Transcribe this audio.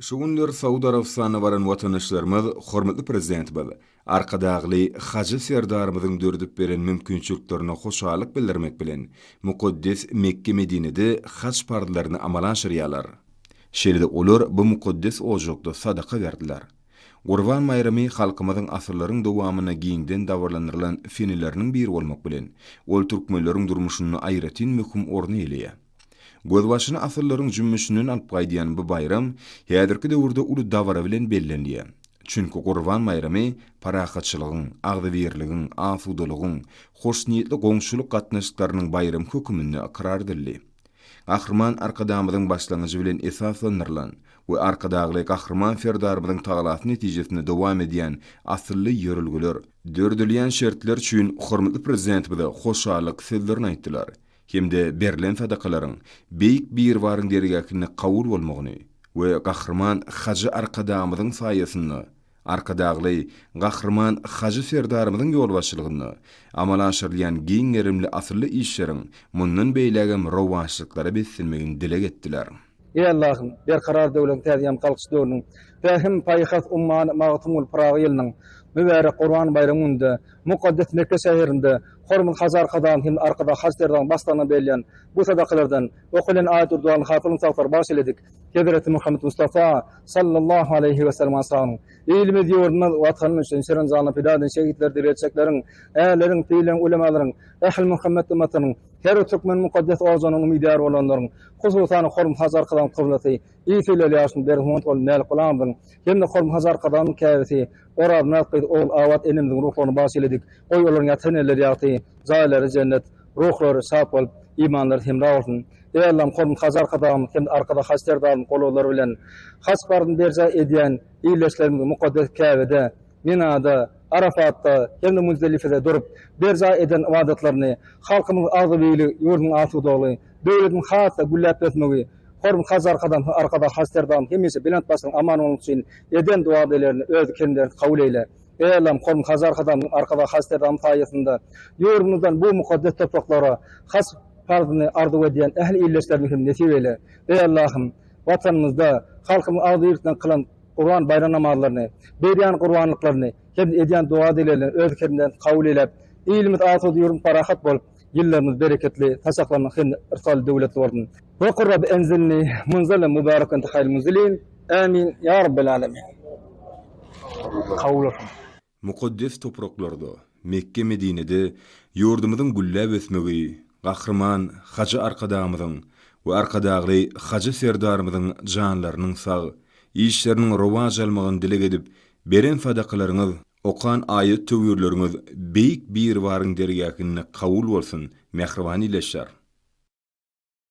Şu günler Saud Arabystanyna baran watandaşlarymyz hormatly Prezidentimiz Arkadagly hajy Serdarymyzyň döredip beren mümkinçiliklerine hoşallyk bildirmek bilen, mukaddes Mekge-Medinede haj parzlaryny amala aşyrýarlar. Şeýle-de olar bu mukaddes ojakda sadaka berdiler. Gurban baýramy halkymyzyň asyrlaryň dowamynda giňden dabaralandyrylan seneleriniň biri bolmak bilen, ol türkmenleriň durmuşynda aýratyn möhüm orny eýeleýär. Gözbaşyny asyrlaryň jümmüşinden alyp gaýdýan bu baýram häzirki döwürde uly dabara bilen bellenilýär. Çünki Gurban baýramy parahatçylygyň, agzybirligiň, asudalygyň, hoşniýetli goňşulyk gatnaşyklarynyň baýramy höküminde ykrar edildi. Gahryman Arkadagymyzyň başlangyjy bilen esaslandyrylan we Arkadagly Gahryman Serdarymyzyň tagalasy netijesinde dowam edýän asylly ýörelgeler, döredilýän şertler üçin hormatly Prezidentimize hoşallyk sözlerini aýtdylar hem-de berlen sadakalaryň Beýik Biribaryň dergähinde kabul bolmagyny we Gahryman Hajy Arkadagymyzyň saýasynda Arkadagly Gahryman Hajy Serdarymyzyň ýolbaşçylygynda amala aşyrylýan giň gerimli asylly işleriň mundan beýlägem rowaçlyklara beslenmegini dileg etdiler. Eý Allahym! Berkarar döwletiň täze ýam Galkynyş döwrüniň, Pähim-paýhas ummany Magtymguly Pyragy ýylynyň mübärek Gurban baýramy gününde mukaddes Mekge şäherinde hormatly Hajy Arkadagyň hem-de Arkadag Hajy Serdaryň başlygyna berilýän bu sadakalardan okalan aýat-u-dualaryň hasylyny sagtar bagyş eýledik. Hezreti Muhammet Mustafa, sallallahu aleýhi we sellem ashabynyň, ilimiz, ýurdumyz, Watanymyz üçin şirin janyny pida eden şehitler direltjekleriň, ärleriň, pirleriň, ulemalaryň, ähli Muhammet ymmatynyň, her bir türkmeniň mukaddes ojagynyň umydygär bolanlaryň, hususan hormatly Hajy Arkadagyň kyblasy, il söýleli ýaşuly Berdimuhamet ogly Mälik Gulamyzyň hem-de hormatly Hajy Arkadagyň käbesi Orazmyrat gyzy Ogulabat enemiziň ruhlaryny bagyş eýledik. Goý olaryň ýatan ýerleri ýagty, jaýlary jennet, ruhlary şat bolup, imanlary hemra bolsun. Eý Allam, hormatly Hajy Arkadagymyz hem-de Arkadag Hajy Serdarymyz golawlary bilen haj parzyny berjaý edýän ildeşlerimiziň mukaddes Käbede, Minada, Arafatda hem-de Muzdelifede durup berjaý eden ybadatlaryny, halkymyzyň agzybirligi, ýurduň asudalygy, döwletiň has-da gülläp ösmegi, hormatly Hajy Arkadagymyz hem Arkadag Hajy Serdarymyz hemişe belent başynyň aman bolmagy üçin eden doga-dileglerini öz keremleriňde kabul eýle. Eý Allam, hormatly Hajy Arkadagymyzyň Arkadag Hajy Serdarymyz saýasynda ýurdumyzdan bu mukaddes topraklara haj parzyny arzuw edýän ähli ildeşlerimize hem nesip eýle. Eý Allahym, Watanymyzda halkymyzyň agzybirlikden kylan Gurban baýram namazlaryny, berýän gurbanlyklaryny hem-de edýän doga-dileglerini öz keremiňden kabul eýläp, ilimiz asuda, ýurdumyz parahat bolup, ýyllarymyz bereketli, saçaklarymyz hem rysgally-döwletli bolsun. Wa kul Rabbi enzilni munzalen mubaraken ente haýrul munzilin. Amin ýa Rabbel alemin. Kabul bolsun. Mukaddes topraklarda, Mekge-Medinede ýurdumyzyň gülläp ösmegi, Gahryman Hajy Arkadagymyzyň we Arkadagly Hajy Serdarymyzyň janlarynyň sag, işleriniň rowaç almagyny dileg edip, beren sadakalaryňyz, okan aýat-töwirleriňiz Beýik Biribaryň dergähinde kabul bolsun, mähriban ildeşler!